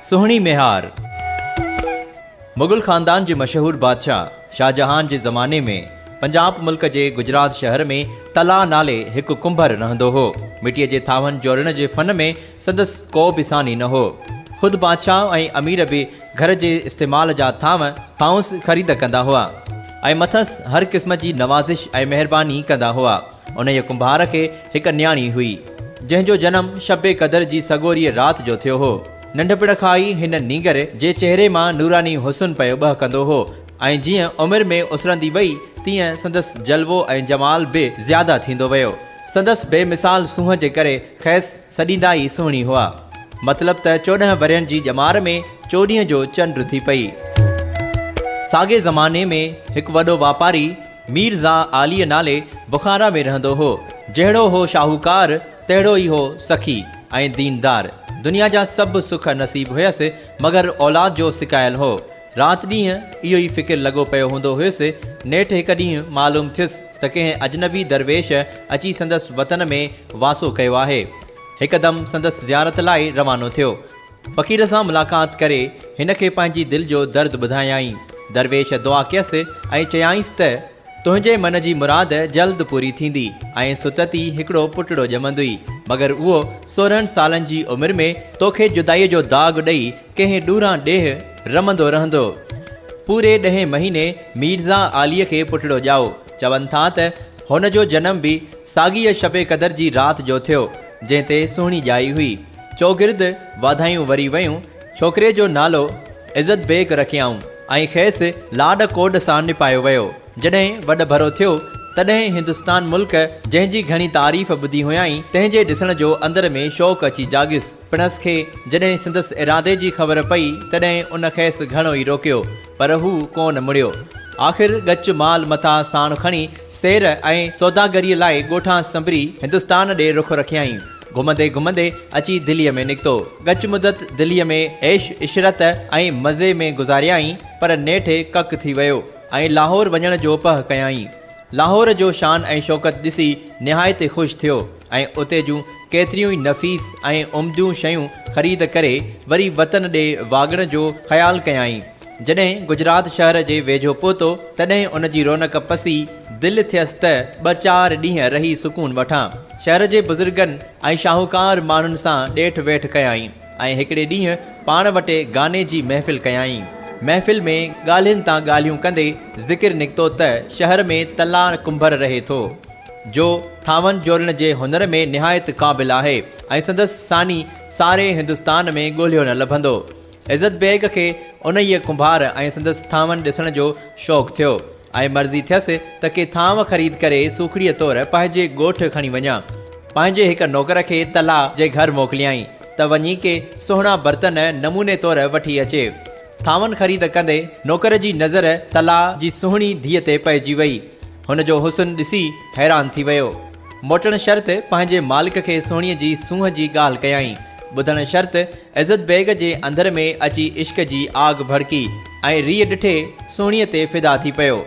سهڻي ميهار، مغل خاندان جي مشهور بادشاهه شاهجهان جي زماني ۾ پنجاب ملڪ جي گجرات شهر ۾ تلا نالي هڪ ڪنڀر رهندو هو. مٽيء جي ٿانون جوڙڻ جي فن ۾ سندس ڪو به ثاني نه هو. خود بادشاهه ۽ امير به گهر جي استعمال جا ٿانو کانئس خريد ڪندا هئا ۽ مٿس هر قسم جي نوازش ۽ مهرباني ڪندا هئا. انهيء ڪنڀار کي هڪ نياڻي هئي، جنهن جو جنم شب قدر جي سڳوريء رات جو ٿيو هو. ننڍپڻ کان ئي هن نينگر جي چهري مان نوراني حسن پيو ٻهڪندو هو ۽ جيئن عمر ۾ اسرندي وئي، تيئن سندس جلوو ۽ جمال به زياده ٿيندو ويو. سندس بي مثال سونهن جي ڪري کيس سڏيندا ئي سهڻي هئا. مطلب ته 14 ورهين جي ڄمار ۾ چوڏهينء جو چنڊ ٿي پئي. ساڳئي زماني ۾ هڪ وڏو واپاري ميرزا عاليء نالي بخارا ۾ رهندو هو. جهڙو هو شاهوڪار، تهڙو ئي هو سخي ۽ ديندار. دنيا جا سڀ سک نصيب هيس، مگر اولاد جو سڪايل هو. رات ڏينهن اهو ئي فڪر لڳو پيو هوندو هيس. نيٺ هڪ ڏينهن معلوم ٿيس ته ڪنهن اجنبي درويش اچي سندس وطن ۾ واسو ڪيو آهي. هڪدم سندس زيارت لاء روانو ٿيو. فقير سان ملاقات ڪري هن کي پنهنجي دل جو درد ٻڌايائين. درويش دعا ڪيس ۽ چيائينس ته، تنهنجي من جي مراد جلد پوري ٿيندي ۽ ستت ئي هڪڙو پٽڙو ڄمندوئي، مگر اهو 16 سالن جي عمر ۾ توکي جدائيء جو داغ ڏئي ڪنهن ڏوران ڏيهه رمندو رهندو. پوري ڏهين مهيني ميرزا عاليء کي پٽڙو ڄائو. چون ٿا ته هن جو جنم به ساڳيء شب قدر جي رات جو ٿيو، جنهن تي سهڻي ڄائي هئي. چوگرد واڌايون وري ويون. ڇوڪري جو نالو عزت بيگ رکيائون ۽ کيس لاڏ ڪوڏ سان نپايو ويو. جڏهن وڏ ڀرو ٿيو، تڏهن هندستان ملڪ، جنهن جي گهڻي تعريف ٻڌي هيائين، تنهن جي ڏسڻ جو اندر ۾ شوق اچي جاڳيس. پڻس کي جڏهن سندس ارادي جي خبر پئي، تڏهن ان کيس گهڻو ئي روڪيو، پر هو ڪونه مڙيو. آخر ڳچ مال متاع ساڻ کڻي، سير ۽ سوداگريء لاء ڳوٺان سنڀري هندستان ڏي رخ رکيائين. گهمندي گهمندي اچي دليء ۾ نڪتو. ڳچ مدت دليء ۾ عيش عشرت ۽ مزي ۾ گذاريائين، پر نيٺ ڪڪ ٿي ويو ۽ لاهور وڃڻ جو پهه ڪيائين. لاهور جو شان ۽ شوڪت ڏسي نهايت خوش ٿيو ۽ اتي جون ڪيتريون ئي نفيس ۽ عمديون شيون خريد ڪري وري وطن ڏي واڳڻ جو خيال ڪيائين. جڏهن گجرات شهر جي ويجهو پهتو، تڏهن ان جي رونق پسي دل ٿيس ته ٻه چار ڏينهن رهي سڪون وٺان. شهر جي بزرگن ۽ شاهوڪار ماڻهن سان ڏيٺ ويٺ ڪيائين ۽ هڪڙي ڏينهن پاڻ وٽ گاني جي محفل ڪيائين. محفل ۾ ڳالهين تان ڳالهيون ڪندي ذڪر نڪتو ته شهر ۾ تلا ڪنڀر رهي ٿو، جو ٿانون جوڙڻ جي هنر ۾ نهايت قابل آهي ۽ سندس ثاني ساري هندستان ۾ ڳولهيو نه لڀندو. عزت بيگ کي انهيء ڪنڀار ۽ سندس ٿانون ڏسڻ جو شوق ٿيو ۽ مرضي ٿيس ته ڪي ٿانو خريد ڪري سوکڙيء طور پنهنجي ڳوٺ کڻي وڃان. پنهنجي هڪ نوڪر کي تلا جي گهر موڪليائين ته وڃي ڪي سهڻا برتن نموني طور وٺي اچي. ٿانون خريد ڪندي نوڪر جي نظر تلا جي سهڻي ڌيء تي پئجي وئي. هن جو حسن ڏسي حيران ٿي ويو. موٽڻ شرط پنهنجي مالڪ کي سهڻيء جي سونهن جي ڳالهه ڪيائين. ٻڌڻ شرط عزت بيگ جي اندر ۾ اچي عشق جي آگ ڀڙڪي ۽ ريء ڏٺي سهڻيء تي فدا ٿي پيو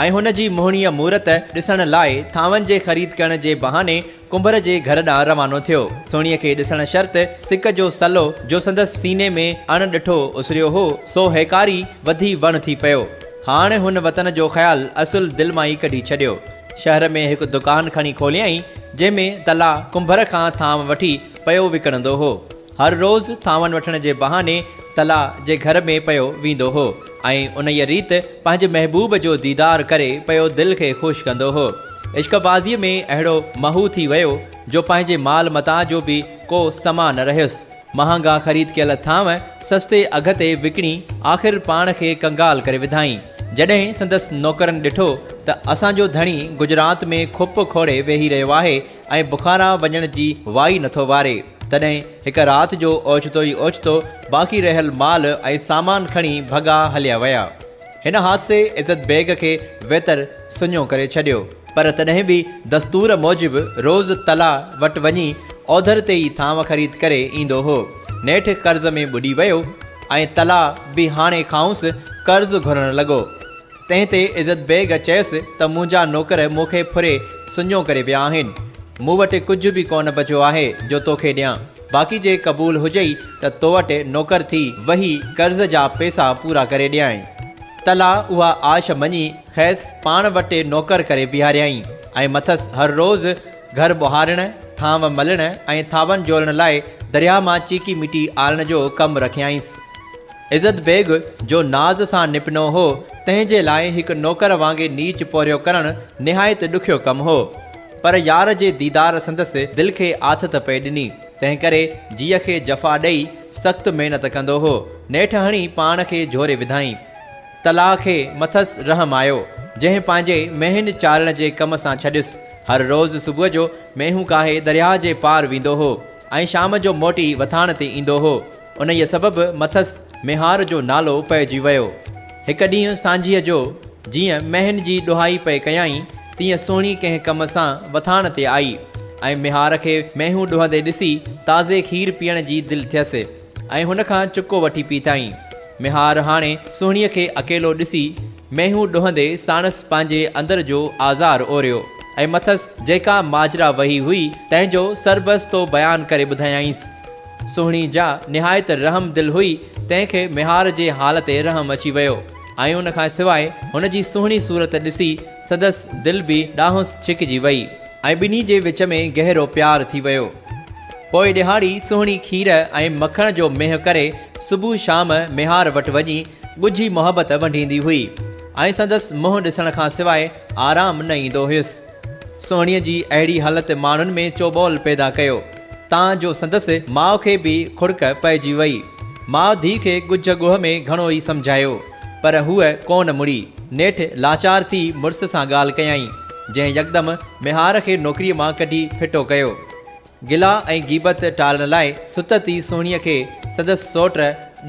۽ هن جي موهڻيء مورت ڏسڻ لاء ٿانون جي خريد ڪرڻ جي بهاني ڪنڀر جي گهر ڏانهن روانو ٿيو. سهڻيء کي ڏسڻ شرط سڪ جو سلو جو سندس سيني ۾ اڻ ڏٺو اسريو هو، سو هيڪاري وڌي وڻ ٿي پيو. هاڻ هن وطن جو خيال اصل دل مان ئي ڪڍي ڇڏيو. شهر ۾ هڪ دڪان کڻي کوليائين، جنهن ۾ تلا ڪنڀر کان ٿانو وٺي پيو وڪڻندو هو. هر روز ٿانون وٺڻ جي بهاني تلا جي گهر ۾ پيو ويندو هو ۽ انهيء ريت پنهنجي محبوب جو ديدار ڪري پيو دل کي خوش ڪندو هو. عشق بازيء ۾ اهڙو محو ٿي ويو جو پنهنجي مال متاع جو به ڪو سما نه رهيس. مهانگا خريد ڪيل ٿانو سستي اگهه تي وڪڻي آخر پاڻ کي ڪنگال ڪري وڌائين. جڏهن سندس نوڪرن ڏٺو ته اسان جو ڌڻي گجرات ۾ کوپ کوڙي ويهي رهيو آهي ۽ بخارا وڃڻ جي وائي نٿو واري، تڏهن هڪ رات جو اوچتو ئي اوچتو باقي رهيل مال ۽ سامان کڻي ڀڳا هليا ويا. هن حادثي عزت بيگ کي ويتر سڃو ڪري ڇڏيو. پر تڏهن به دستور موجب روز تلاء وٽ وڃي اوڌر تي ئي ٿانو خريد ڪري ايندو هو. نيٺ قرض ۾ ٻڏي ويو ۽ تلاء به هاڻي کانئس قرض گهرڻ لڳو. تنهن تي عزت بيگ چيس ته منهنجا نوڪر مون کي ڦري سڃو ڪري ويا آهن. مون وٽ ڪجهه به ڪونه بچيو آهي جو توکي ڏيان. باقي جي قبول هجئي ته تو وٽ نوڪر ٿي وهي قرض جا پئسا پورا ڪري ڏيانء. طلحه اها آش مڃي کيس پاڻ وٽ نوڪر ڪري بيهاريائين ۽ مٿس هر روز گهر ٻهارڻ، ٿانو ملڻ ۽ ٿانون جوڙڻ لاء درياهه مان چيڪي مٽي آڻڻ جو ڪم رکيائينس. عزت بيگ، جو ناز سان نپنو هو، تنهن جي لاء هڪ نوڪر وانگي نيچ پورهيو ڪرڻ نهايت ڏکيو ڪم هو. پر يار جي ديدار سندس دل کي آٿت پئي ڏني، تنهنڪري جيء کي جفا ڏئي سخت محنت ڪندو هو. نيٺ هڻي پاڻ کي جهوري وڌائين. طلحه کي مٿس رحم آيو، جنهن پنهنجي مينهن چارڻ جي ڪم سان ڇڏيس. هر روز صبح جو مينهون ڪاهي درياهه جي پار ويندو هو ۽ شام جو موٽي وٿاڻ تي ايندو هو. انهيء سبب مٿس ميهار جو نالو پئجي ويو. هڪ ڏينهن سانجهيء جو جيئن مينهن جي ڏهائي پئي ڪيائين، تيئن سهڻي ڪنهن ڪم سان وٿاڻ تي آئي ۽ ميهار کي مينهون ڏهندي ڏسي تازي کير پيئڻ جي دل ٿيس ۽ هن کان چڪو وٺي پيتائين. ميهار هاڻي سهڻيء کي اڪيلو ڏسي مينهون ڏهندي ساڻس پنهنجي اندر جو آزار اوريو ۽ مٿس جيڪا ماجرا وهي هئي، تنهن جو سربستو بيان ڪري ٻڌايائينس. سهڻي جا نهايت رحم دل هئي، تنهن کي ميهار جي حال تي رحم اچي ويو ۽ ان کان سواء هن جي سهڻي صورت ڏسي سندس دل به ڏانهس ڇڪجي وئي ۽ ٻنهي جي وچ ۾ گهرو پيار ٿي ويو. پوء ڏهاڙي سهڻي کير ۽ مکڻ جو مينهن ڪري صبح شام ميهار وٽ وڃي ڳجهي محبت ونڍيندي هئي ۽ سندس منهن ڏسڻ کان سواء آرام نه ايندو هيس. سهڻيء جي اهڙي هلت ماڻهن ۾ چوٻول پيدا ڪيو، تان جو سندس ماء کي به کڙڪ پئجي وئي. ماء ڌيء کي ڳجهه ڳوهه ۾ گهڻو ئي سمجهايو، پر هوء ڪونه مڙي. نيٺ لاچار ٿي مڙس سان ڳالهه ڪيائين، جنهن يڪدم ميهار کي نوڪريء مان ڪڍي ڦٽو ڪيو. گلا ۽ غيبت ٽارڻ لاء ستت ئي سهڻيء کي سندس سئوٽ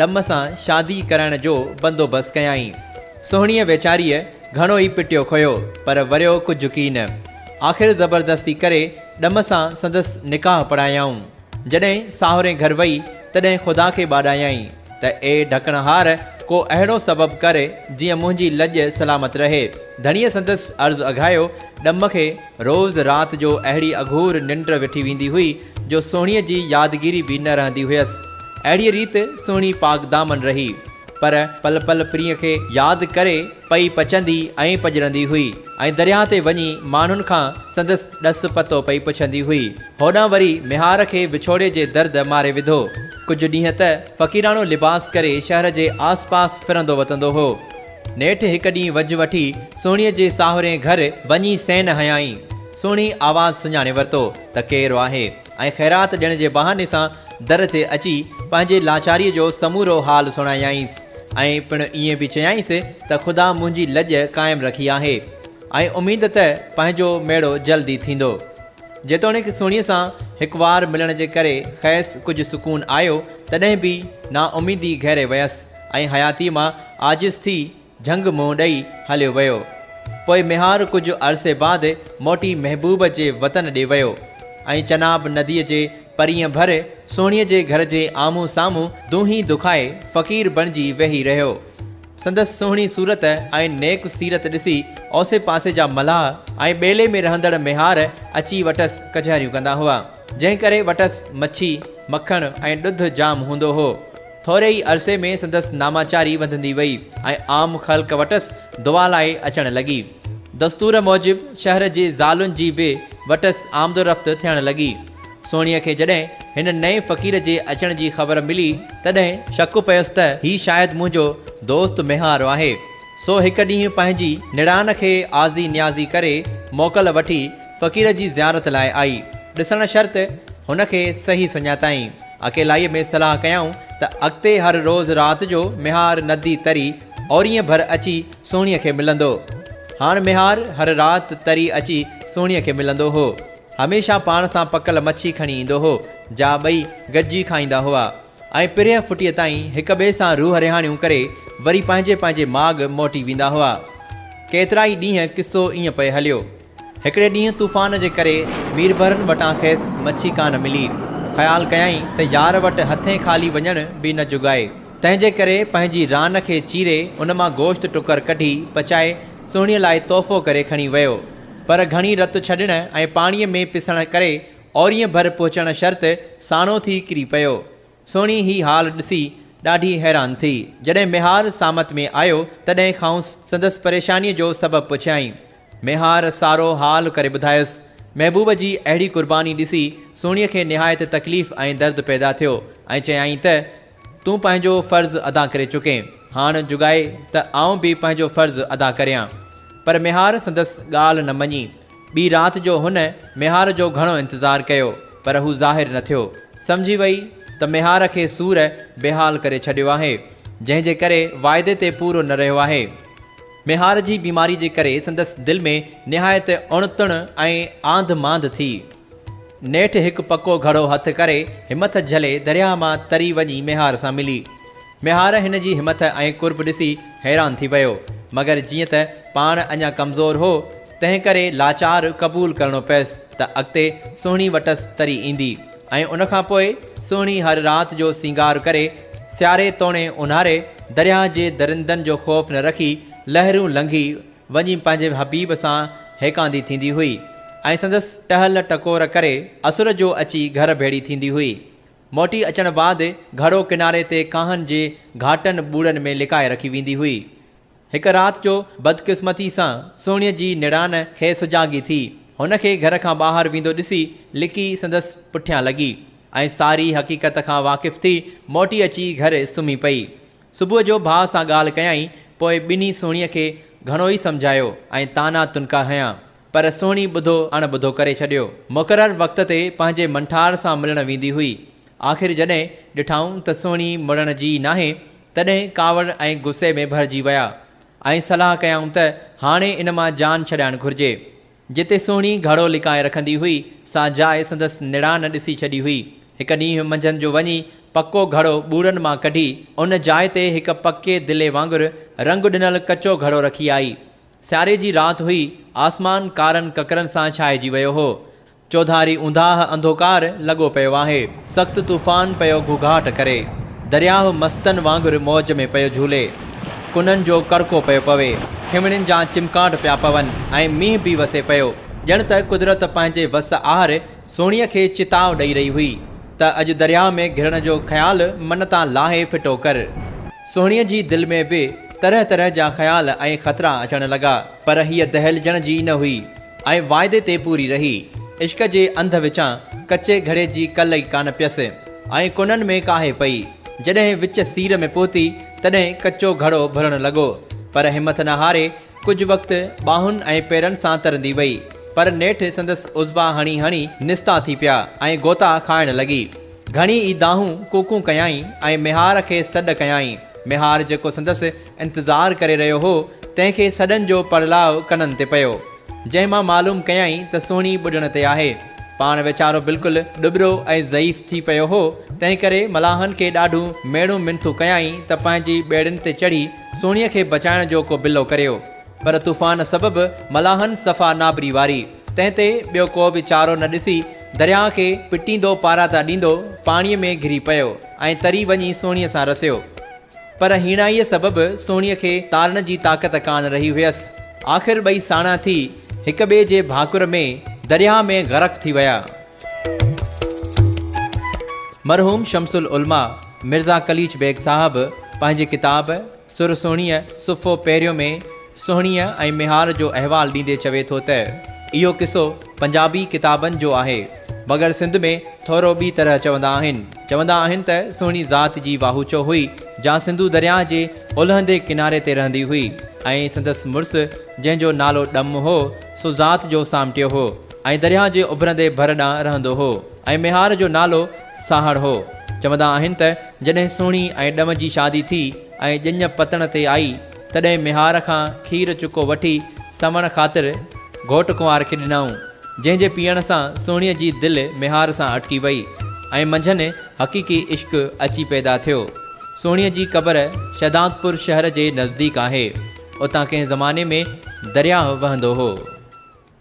ڏم سان شادي ڪرائڻ جو بندوبست ڪيائين. سهڻيء ويچاريء گهڻو ئي پٽيو کويو، پر وريو ڪجهه ڪين. آخر زبردستي ڪري ڏم سان سندس نڪاح پڙهايائون. جڏهن ساهرين گهر وئي، تڏهن خدا کي ٻاڏايائين ته اي ڍڪڻهار! ڪو اهڙو سبب ڪر، جيئن منهنجي لڄ سلامت رهي. ڌڻيء سندس عرض اگهايو. ڏم کي روز رات جو اهڙي اگهور ننڊ وٺي ويندي هئي، جو سهڻيء جي يادگيري به نه رهندي هيس. اهڙيء ريت سهڻي پاڪدامن رهي. پر پل پل پرينء کي ياد ڪري پئي پچندي ۽ پڄرندي هئي ۽ درياهه تي وڃي ماڻهن کان سندس ڏس پتو پئي پڇندي هئي. هوڏانهن وري ميهار کي وڇوڙي جي درد ماري وڌو. ڪجهه ڏينهن ته فقيراڻو لباس ڪري شهر جي آس پاس ڦرندو وتندو هو. نيٺ هڪ ڏينهن وجهه وٺي سهڻيء جي ساهرين گهر وڃي سين هنيائين. سهڻي آواز سڃاڻي ورتو ته ڪير آهي ۽ خيرات ڏيڻ جي بهاني سان در تي اچي پنهنجي لاچاريء جو سمورو حال سڻايائينس ۽ پڻ ائين به چيائينس ته خدا منهنجي لڄ قائم رکي آهي ۽ اميد ته پنهنجو ميڙو جلد ئي ٿيندو. جيتوڻيڪ سهڻيء سان هڪوار ملڻ جي ڪري کيس ڪجهه سڪون آيو، تڏهن به نااميدي گهيري ويس ۽ حياتيء مان عاجز ٿي جهنگ منهن ڏئي هليو ويو. پوء ميهار ڪجهه عرصي بعد موٽي محبوب جي وطن ڏي ويو ۽ چناب نديء جي پرينء ڀر سهڻيء جي گهر جي آمهون سامهون دونهين دکائي فقير بڻجي ويهي رهيو. سندس سهڻي صورت ۽ نيڪ سيرت ڏسي اوسي پاسي جا ملاح ۽ ٻيلي ۾ رهندڙ ميهار اچي وٽس ڪچهريون ڪندا هئا، جنهن ڪري وٽس مڇي، مکڻ ۽ ڏڌ جام هوندو هو. ٿوري ئي عرصي ۾ سندس ناماچاري وڌندي وئي ۽ عام خلق وٽس دعا لاء اچڻ لڳي. دستور موجب شهر جي زالن جي به وٽس آمدورفت ٿيڻ لڳي. سهڻيء کي جڏهن هن نئين فقير جي اچڻ جي خبر ملي، تڏهن شڪ پيس ته هي شايد منهنجو دوست ميهار آهي. سو هڪ ڏينهن پنهنجي نڙان کي آزي نيازي ڪري موڪل وٺي فقير جي زيارت لاء آئي. ڏسڻ شرط هن کي صحيح سڃاتائين. اڪيلائيء ۾ صلاح ڪيائون ته اڳتي هر روز رات جو ميهار ندي تري اورينء ڀر اچي سهڻيء کي ملندو. هاڻ ميهار هر رات تري اچي سهڻيء کي ملندو هو. هميشه پاڻ سان پڪل مڇي کڻي ايندو هو، جا ٻئي گڏجي کائيندا هئا ۽ پرهه ڦٽيء تائين هڪ ٻئي سان روح رهاڻيون ڪري وري پنهنجي پنهنجي ماڳ موٽي ويندا هئا. ڪيترائي ڏينهن قصو ائين پئي هليو. هڪڙي ڏينهن طوفان جي ڪري ميربحرن وٽان کيس مڇي ڪانه ملي. خيال ڪيائين ته يار وٽ هٿين خالي وڃڻ به نه جڳائي. تنهن جي ڪري پنهنجي ران کي چيري ان مان گوشت ٽڪر ڪڍي پچائي سهڻيء لاء تحفو ڪري کڻي ويو. پر گهڻي رت ڇڏڻ ۽ پاڻيء ۾ پسڻ ڪري اورينء ڀر پهچڻ شرط ساڻو ٿي ڪري پيو. سهڻي هي حال ڏسي ڏاڍي حيران ٿي. جڏهن ميهار سامت ۾ آيو، تڏهن کانئس سندس پريشانيء جو سبب پڇيائين. ميهار سارو حال ڪري ٻڌايس. محبوب جي اهڙي قرباني ڏسي سهڻيء کي نهايت تڪليف ۽ درد پيدا ٿيو ۽ چيائين ته، تون پنهنجو فرض ادا ڪري چڪين، هاڻ جڳائي ته آئون به پنهنجو فرض ادا ڪريان. پر ميهار سندس ڳالهه نه مڃي. ٻي رات جو هن ميهار جو گهڻو انتظار ڪيو، پر هو ظاهر نه ٿيو. سمجهي وئي ته ميهار کي سور بيحال ڪري ڇڏيو آهي، جنهن جي ڪري واعدي تي پورو نه رهيو آهي. ميهار جي بيماري جي ڪري سندس دل ۾ نهايت اڻ تڻ ۽ آنڌ مانڌ ٿي. نيٺ هڪ پڪو گهڙو هٿ ڪري همٿ جهلي درياهه مان تري وڃي ميهار سان ملي. ميهار هن جي همٿ ۽ قرب ڏسي حيران ٿي ويو، مگر جيئن ته پاڻ اڃا ڪمزور هو، تنهن ڪري لاچار قبول ڪرڻو پيس ته اڳتي سهڻي وٽس تري ايندي ۽ ان کان پوء سهڻي هر رات جو سينگار ڪري سياري توڻي اونهاري درياهه جي درندن جو خوف نه رکي لهرون لنگهي وڃي پنهنجي حبيب سان هيڪاندي ٿيندي هئي ۽ سندس ٽهل ٽڪور ڪري اسر جو اچي گهر ڀيڙي ٿيندي هئي. موٽي اچڻ بعد گهڙو ڪناري تي ڪانهن جي گهاٽن ٻوڙن ۾ لڪائي رکي ويندي هئي. هڪ رات جو بدقسمتي سان سهڻيء جي نڙان کي سجاڳي ٿي. هن کي گهر کان ٻاهر ويندو ڏسي لڪي سندس پٺيان لڳي ۽ ساري حقيقت کان واقف ٿي موٽي اچي گهر سمهي پئي. صبح جو ڀاء سان ڳالهه ڪيائين، پوء ٻنهي سهڻيء کي گهڻو ئي سمجهايو ۽ طعنا تنڪا هنيا، پر سهڻي ٻڌو اڻ ٻڌو ڪري ڇڏيو. مقرر وقت تي پنهنجي منٺار سان ملڻ ويندي هئي. آخر جڏهن ڏٺائون ته سهڻي مڙڻ جي ئي ناهي، تڏهن ڪاوڙ ۽ غصي ۾ ڀرجي ويا ۽ صلاح ڪيائون ته هاڻي ان مان جان ڇڏائڻ گهرجي. جتي سهڻي گهڙو لڪائي رکندي هئي، سا جاء سندس نڙان ڏسي ڇڏي هئي. هڪ ڏينهن منجهند جو وڃي پڪو گهڙو ٻوڙن مان ڪڍي، ان جاء تي هڪ پڪي دلي وانگر رنگ ڏنل ڪچو گهڙو رکي آئي. سياري جي رات هئي، آسمان ڪارن ڪڪرن سان ڇانئجي ويو هو. چوڌاري اونداهه انڌوڪار لڳو پيو آهي. سخت طوفان پيو گهوگهاٽ ڪري. درياهه مستن وانگر موج ۾ پيو جهولي. ڪنن جو ڪڙڪو پيو پوي. کنوڻين جا چمڪاٽ پيا پون ۽ مينهن به وسي پيو. ڄڻ ته قدرت پنهنجي وس آهر سهڻيء کي چتاء ڏئي رهي هئي ته اڄ درياهه ۾ گهرڻ جو خيال من تان لاهي ڦٽو ڪر. سهڻيء جي دل ۾ به طرح طرح جا خيال ۽ خطرا اچڻ لڳا. پر هيء دهلجڻ جي نه هئي. ۽ واعدي تي پوري رهي. عشق جي انڌ وچان ڪچي گهڙي جي ڪل ئي ڪانه پيس ۽ ڪنن ۾ ڪاهي پئي. جڏهن وچ سير ۾ پهتي، تڏهن ڪچو گهڙو ڀرڻ لڳو. پر همٿ نه هاري ڪجهه وقت ٻانهن ۽ پيرن سان ترندي وئي. پر نيٺ سندس عضوا هڻي هڻي نستا ٿي پيا ۽ غوطا کائڻ لڳي. گهڻي ئي دانهون ڪوڪون ڪيائين ۽ ميهار کي سڏ ڪيائين. ميهار جيڪو سندس انتظار ڪري رهيو هو، تنهن کي سڏن جو پڙلاء ڪنن تي پيو، جنهن مان معلوم ڪيائين ته سهڻي ٻڏڻ تي آهي. پاڻ ويچارو بلڪل ڏٻرو ۽ ضعيف ٿي پيو هو، تنهنڪري ملاحن کي ڏاڍون ميڙون منٿون ڪيائين ته پنهنجي ٻيڙين تي چڙهي سهڻيء کي بچائڻ جو ڪو بلو ڪريو. پر طوفان سبب ملاحن صفا نابري واري، تنهن تي ٻيو ڪو به چارو نه ڏسي درياهه کي پٽيندو پاراتا ڏيندو پاڻيء ۾ گهري پيو ۽ تري وڃي سهڻيء سان رسيو. پر هيڻائيء سبب سهڻيء کي تارڻ جي طاقت ڪانه رهي هيس. آخر ٻئي ساڻا ٿي هڪ ٻئي جي ڀاڪر ۾ درياهه ۾ غرق ٿي ويا. مرحوم شمس العلماء مرزا قليچ بيگ صاحب پنهنجي ڪتاب سر سهڻيء صفحو پهريون ۾ سهڻيء ۽ ميهار جو احوال ڏيندي چوي ٿو ته، اهو قصو پنجابي ڪتابن جو آهي، مگر سنڌ ۾ ٿورو ٻي طرح چوندا آهن. چوندا آهن ته سهڻي ذات جي واهوچو هئي، جا سنڌو درياهه جي اولهندي ڪناري تي رهندي هئي ۽ سندس مڙس جنهن جو نالو ڏم هو، سو ذات جو سامٽيو هو ۽ درياهه جي اڀرندي ڀر ڏانهن رهندو هو ۽ ميهار جو نالو ساهڙ هو. چوندا آهن ته جڏهن سهڻي ۽ ڏم جي شادي ٿي ۽ ڄڃ پتڻ تي آئي، تڏهن ميهار کان کير چڪو وٺي سوڻ خاطر گهوٽ ڪنوار کي ڏنائون، جنهن جي پيئڻ سان سهڻيء جي دل ميهار سان اٽڪي وئي ۽ منجهن حقيقي عشق اچي پيدا ٿيو. سهڻيء جي قبر شهدادپور شهر جي نزديڪ آهي. اتان ڪنهن زماني ۾ درياهه وهندو هو.